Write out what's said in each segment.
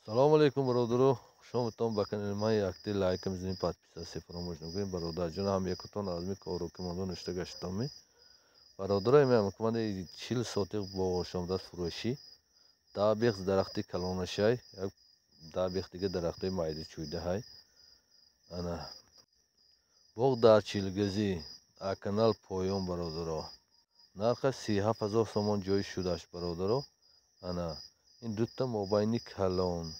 Салому алейкум, бародаро, хушомадтон ба канали ман. Якти лайка мизанем, подписаться фаромӯш накунед. Бародарҷон, ҳам якутон азми кору ки монда нушта гаштоми. Бародаро, ими ҳамакумандаи 40 сотиқ боғошомдаст фурӯшӣ. 10 бех дарахти калонашай, як 10 бех дига дарахтои майда чӯйдаҳай. Ана боғ дар Чилгазӣ, канал поён, бародаро. Нархаш 37 000 сомон ҷои шудаш, бародаро. Ана ин дута мобайни калон,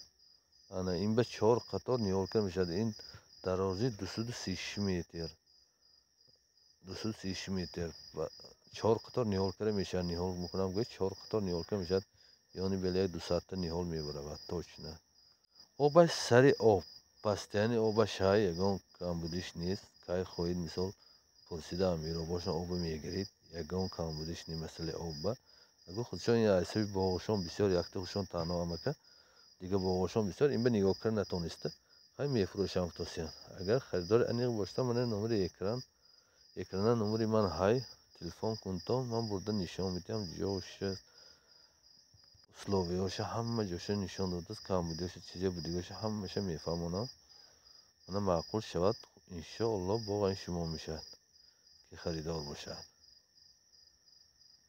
ана ин ба чор қатор ниҳолка мешавад. Ин дарозӣ 236 метр, 236 метр. Чор қатор ниҳолкара мешавад. Ниҳол мекунам гӯй, чор қатор ниҳолка мешавад, ёни бела як 200-та ниҳол мебаравад точно. Обаш сари об, постоянно обаш ҳай, ягон камбудиш нест. Кай хоҳед, мисол, пурсидаам, иробошон оба мегиред, ягон камбудиш не масъалаи обба. Агар худшон ҳисоби боғошон бисёр, якта худшон танҳо амака, дига боғошон бисёр, ин ба нигоҳ карда натониста, хай мефурӯшам гуфтосиян. Агар харидори аниқ бошад, мана номери экран, экрана номери ман ҳай, телефон кунтон, ман бурда нишон медиҳам. Ҷоша, условияҳоша, ҳама ҷоша нишон додааст, камбудиҳоша, чизе будигоша ҳамаша мефаҳмонам. Мана маъқул шавад, иншоалло, боғ шумо мешавад, ки харидор бошад.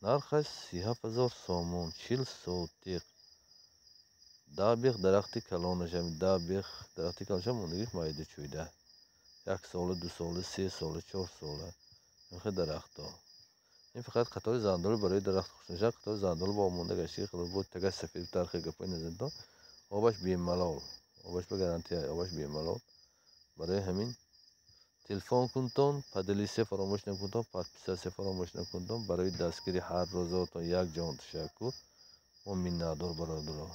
Нархаш 37 000 сомон, 40 сотиқ, 10 бех дарахти калонаша, 10 бех дарахти калонаша, мондагиш майда чӯйда, як сола, 2 сола, 3 сола, 4 сола инхел дарахтҳо. Ин фақат қатори зандолу барои дарахт хушнашад, қатори зандолу бо монда гаштиги бо тага сафед тархи гапои назанитон. Обаш бемалол, обаш ба гарантия, обаш бемалол. Барои ҳамин телефон кунтон, поделиться фаромӯш накунтон, подписаться фаромӯш накунтон. Барои дастгири ҳар рӯзаотон як ҷон ташаккур, мо миннатдор, бародаро.